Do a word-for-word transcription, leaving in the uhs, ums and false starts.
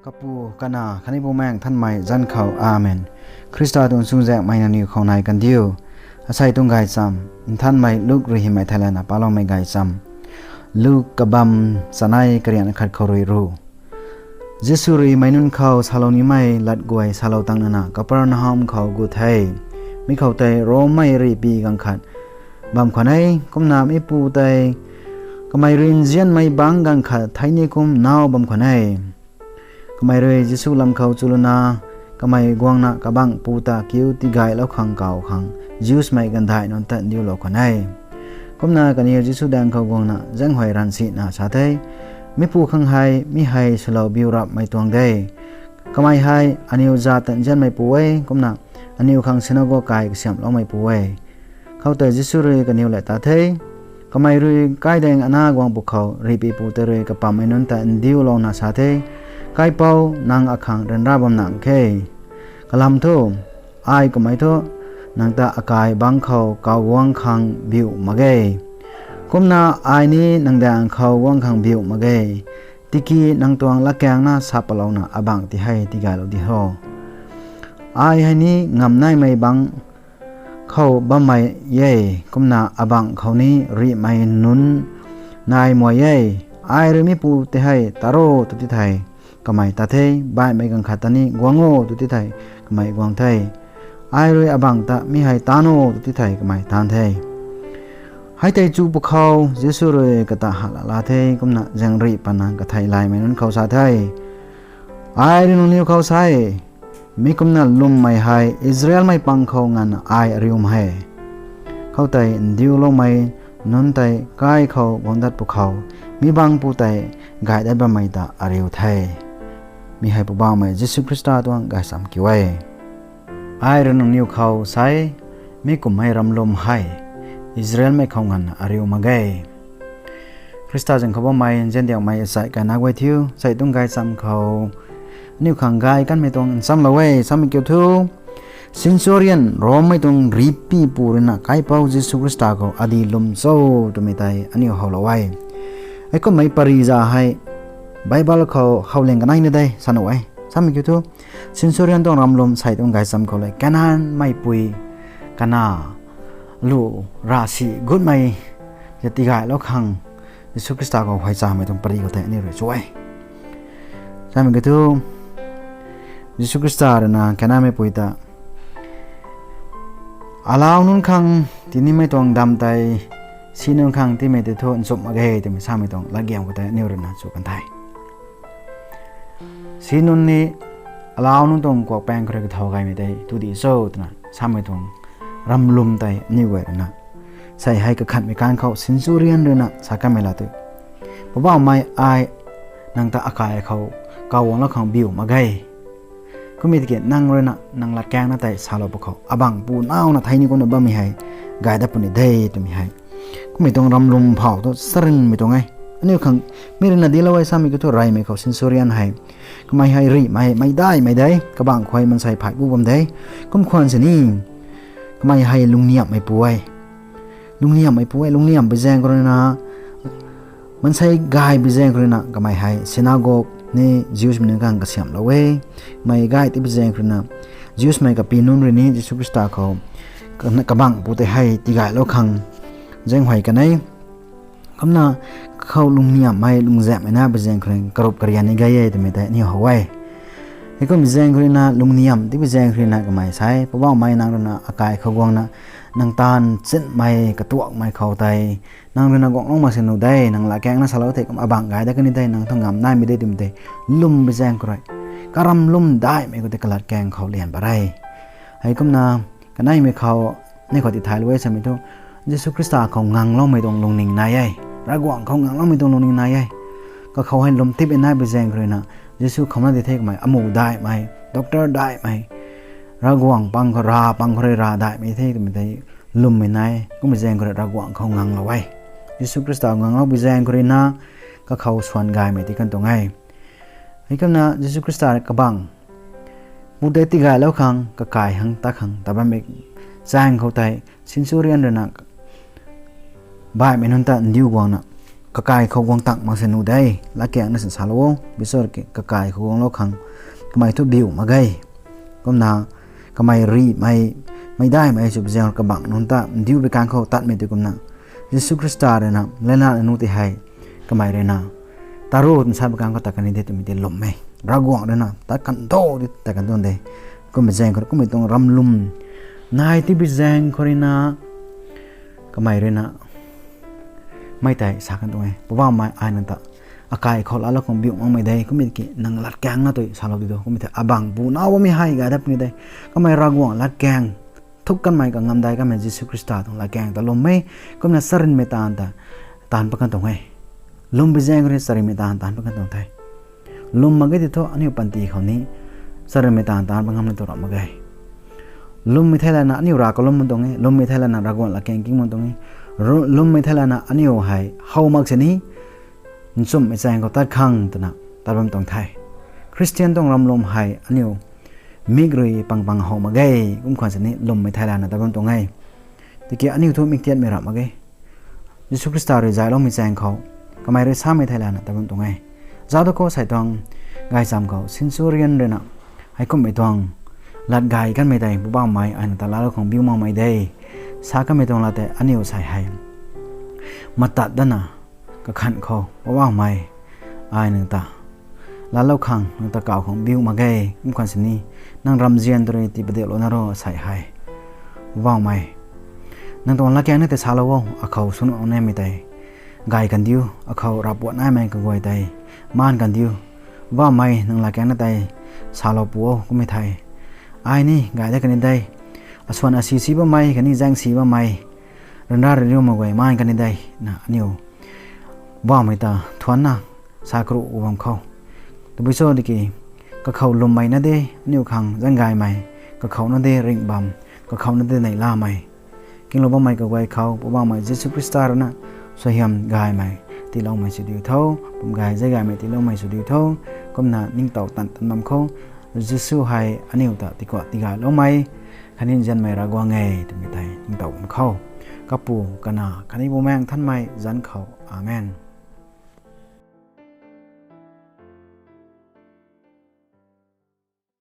Kapu, Kanac khatni Bumaengh Nthanmei zanc khou, Amen. Khrista tuang chuzaenghmei nangniw khou nai kandiu. Asei tuang gaychamv Nthanmei Luk rui hymei theilayna paloumei gaychamv. Luk kabamv chanei karian khat khou rui ru. Jisu rui meic nunc khou salou nimei lat guay salou tang lana Kapernahum khou gu the. Mi khou tei Rommei rihpui ganv khat bam khwan e. Kumna mipu tei kamei rui nzianmei bangc ganv khat thei ni kum naw bam khwan e. Kamei rui Jisu lam khou chuluna kamei guangna kabangc pu ta kiu tigaylou khang kaw khang Jewsmei ganvdaih nunc ta ndiulou khwan e. Kumna kaniw Jisu daeng khou guangna zaenghuay ranv sina sa the, Mipu khang hei mi hei swlou biu rapmei tuang de. Kamei hei aniw zat ta nzianmeipu e, kumna aniw khang sinagog kai kasiamhloumeipu e. Khoutei Jisu rui kaniw lev ta the, Kamei rui kaidaeng ana guang pwkhou rihpuipu tei rui kapammei nunc ta ndiulouna sa the, Kaipouc, nang akhang ryanra bam nang khe. Kalam thu, ai kummei thu nang ta akai bangc khou kaw guang khang biu mak ge. Kumna ai ni nang daeng khou guang khang biu mak ge. Tiki nang tuang latkaengna sa palouna abangc ti hei tigaylou di tho. Ai hei ni ngam naimei bangc khou bammei e, kumna abangc khou ni rihmei nunc nai muay e. Ai rui mipu tei hei, Taro, tu ti thei, kamei ta the, baihmei ganv khat ta ni, Guang o, tu ti thei, kamei guang the. Ai rui abangc ta, Mi hei taanc o, tu ti thei, kamei taanc the. Hei tei chu pwkhou Jisu rui kata hala la the, kumna zaengrih pana kathei laymei nunc khou sa the, Ai rui nangniw khou sa e, mi kumna lwmmei hei Israelmei pang khou nganvna ai ariu mak he. Khoutei ndiuloumei nunc tei kai khou guang dat pwkhou, mi bangc pu tei gay dat bammei ta ariu the. Mi hei Poubauhmei Jisu Khrista tuang gaychamv kiu e. Ai rui nangniw khou sa e, mi kummei ramlwm hei Israelmei khou nganvna ariu mak ge. Khrista zaeng khou bammei nziandiakmei asei kaina guay thiu, sei tuang gaychamv khou aniu khang gay kanmei tuang nchamlou e. Samei kiu thu, centurion, Rommei tuang rihpuipu ruina Kaipouc Jisu Khrista khou adi lwm cho twmei tei aniu howlou e. Heikummei pary za hei Bible khou howliang kanei na de sa nuh e. Samei kiu thu, centurion tuang ramlwm sei tuang gaychamv khou le Kanaanmeipui kana lu ravsic gutmei za tigaylou khang Jisu Khrista khou huaychamei tuang pary khou tei aniu rui chu e. Samei kiu thu, Jisu Khrista ruina Kanaanmeipui ta alau nunc khang tinimei tuang dam tei si nunc khang tiimei tei thu nchumh mak ge twmei samei tuang latgiam khou tei aniu ruina chu kan the. Si nunc ni alau nunc tuang kuakpaeng khou rui kathau gaymei tei tu di cho twna samei tuang ramlwm tei aniu guay ruina sei hei kakhanhmei kan khou centurion ruina sa kanmei la tu, Poubauhmei, ai nang ta akai khou kaw guanglou khang biu mak ge. Kummei tiki nang ruina nang latkaengna tei salou pwkhou abangc pu nawna thei ni kumna bammei hei gay dat puni de twmei hei. Kummei tuang ramlwm phau thu charynmei tuang e. Aniu khang mi ruina dilou e. Samei kiu thu reymei khou centurion hei kamei hei rihmei, meicdaihmei de, kabangc khou hei maansei phay bu bam de. Kum khwan sini kamei hei lungniamhmeipu e. Lungniamhmeipu e, lungniamhpui zaeng khou ruina maansei gaypui zaeng khou ruina kamei hei synagogue ni Jewsmei nunc khang kasiamhlou e. Mei gay tipui zaeng khou ruina Jewsmei kapi nunc rui ni Jisu Khrista khou kabangc pu tei hei tigaylou khang zaenghuay kan e. Kumna khou lungniamhmei lungzaenghmei na pui zaeng khou rui karup karian ni gay e twmei tei aniu how e. Heikummei zaeng khou ruina lungniamh tipui zaeng khou ruina kamei sa e, Poubauhmei, nang ruina akai khou guangna nang taanv chinmei katuakmei khou tei nang ruina guanglou mak sini de, nang latkaengna salou thei kum abangc gay dat kani de, nang thu ngam naimei de twmei tei lwmpui zaeng khou rui karamlwm daihmei khou tei kalatkaeng khou lian pat e. Heikumna kaneimei khou ni khou tithaylou e samei thu Jisu Khrista khou ngangloumei tuang lungning nai e. Ravguangc khou ngangloumei tuang lungning nai e. Kakhou hei lwm tip e naipui zaeng khou ruina Jisu khouna di the kamei amu daihmei, doctor daihmei, Ravguangc pang khou, rav pang khou rui rav daihmei the twmei tei lwmmei nai. Kummei zaeng khou rui Ravguangc khou nganglou e. Jisu Khrista ngangloupui zaeng khou ruina kakhou swan gaymei ti kan tuang e. Heikumna Jisu Khrista kabangc pu tei tigaylou khang, kakai hang ta khang ta bammei zaeng khou tei centurion ruina baihmei nunc ta ndiu guangna Kakai khou guang tang mak se nuh de, latkaeng na sin salou o, Bichar ki kakai khou guanglou khang kamei thu biu mak ge. Kumna kamei rimei, meicdaihmei sw bizaeng kabangc nunc ta ndiu bi kang khou tatmei tei kumna, Jisu Khrista rui na lana nu tei hei kamei rui na taru twna sa bi kang khou tat kan ni de twmei tei lwm e. Ravguangc rui na tat kan tho di tat kan tuang de. Kum bizaeng khou kummei tuang ramlwm nai ti bizaeng khou rui na kamei rui na mei tei sa kan tuang e, Poubauhmei, ai nang ta akai khou laalou khang biu makmei de, kummei ki nang latkaeng na tei salou di tho, kummei thei abang bu nau bammei hei gay dat puni de. Kamei Ravguangc latkaeng thuk kanmei kangamdai kanmei Jisu Khrista tuang latkaeng ta lwm e. Kumna charynmei taanv ta taanc pat kan tuang e. Lwm bizaeng khou rui charynmei taanv taanc pat kan tuang the. Lwm mak ge ti thu aniu panty khou ni charynmei taanv taanc pat ngam na tu ram mak ge. Lwmmei thei lana aniu rav kalum bam tuang e, lwmmei thei lana Ravguangc latkaeng king bam tuang e, ru- lwmmei thei lana aniu hei how mak sini nchumhmei chaeng khou tat khang twna tat bam tuang the. Khristian tuang ramlwm hei aniu mik rui pang pang how mak ge, kum khwan sini lwmmei thei lana tat bam tuang e. Tiki aniu thu miktiatmei ram mak ge. Jisu Khrista rui zayloumei chaeng khou kamei rui samei thei lana tat bam tuang e. Zauc da khou sei tuang gaychamv khou centurion rui na heikumhmei tuang lat gay kanmei tei, Poubauhmei, ai nang ta laalou khang biu makmei de, sa kanmei tuang lat tei aniu sei hei matat dana kakhanh khou, Poubauhmei, ai nang ta laalou khang, nang ta kaw khang biu mak ge, kum khwan sini nang ramzian tei rui tii padilou na ro sei hei, Poubauhmei, nang tuang latkaeng na tei salou o, akhou sw nuh nemei tei gay kan diu, akhou ravpuat naimei kaguay tei maan kan diu. Poubauhmei, nang latkaeng na tei salou pu o, kummei thei ai ni gay dat kan ni de. Asuan asi si bammei khatni zaeng si bammei, ryanra ryanriumei guay maan kan ni de na aniu Poubauhmei ta thuanna sa karuh bam khou, tabui cho tiki kakhou lwmmei na de aniu khang zaeng gaymei, kakhou na de ringh bam, kakhou na de neihlamei kinglou bammei kaguay khou Poubauhmei Jisu Khrista rui na suaihiam gaymei tiiloumei sw diu tho, pum gay zay gaymei tiiloumei sw diu tho. Kumna ningtow tan tan bam khou, Jisu hei aniu ta tiikuat tigayloumei khatni nzianmei Ravguangc e twmei tei ningtow bam khou, Kapu, Kanac khatni Bumaengh Nthanmei zanc khou, amen.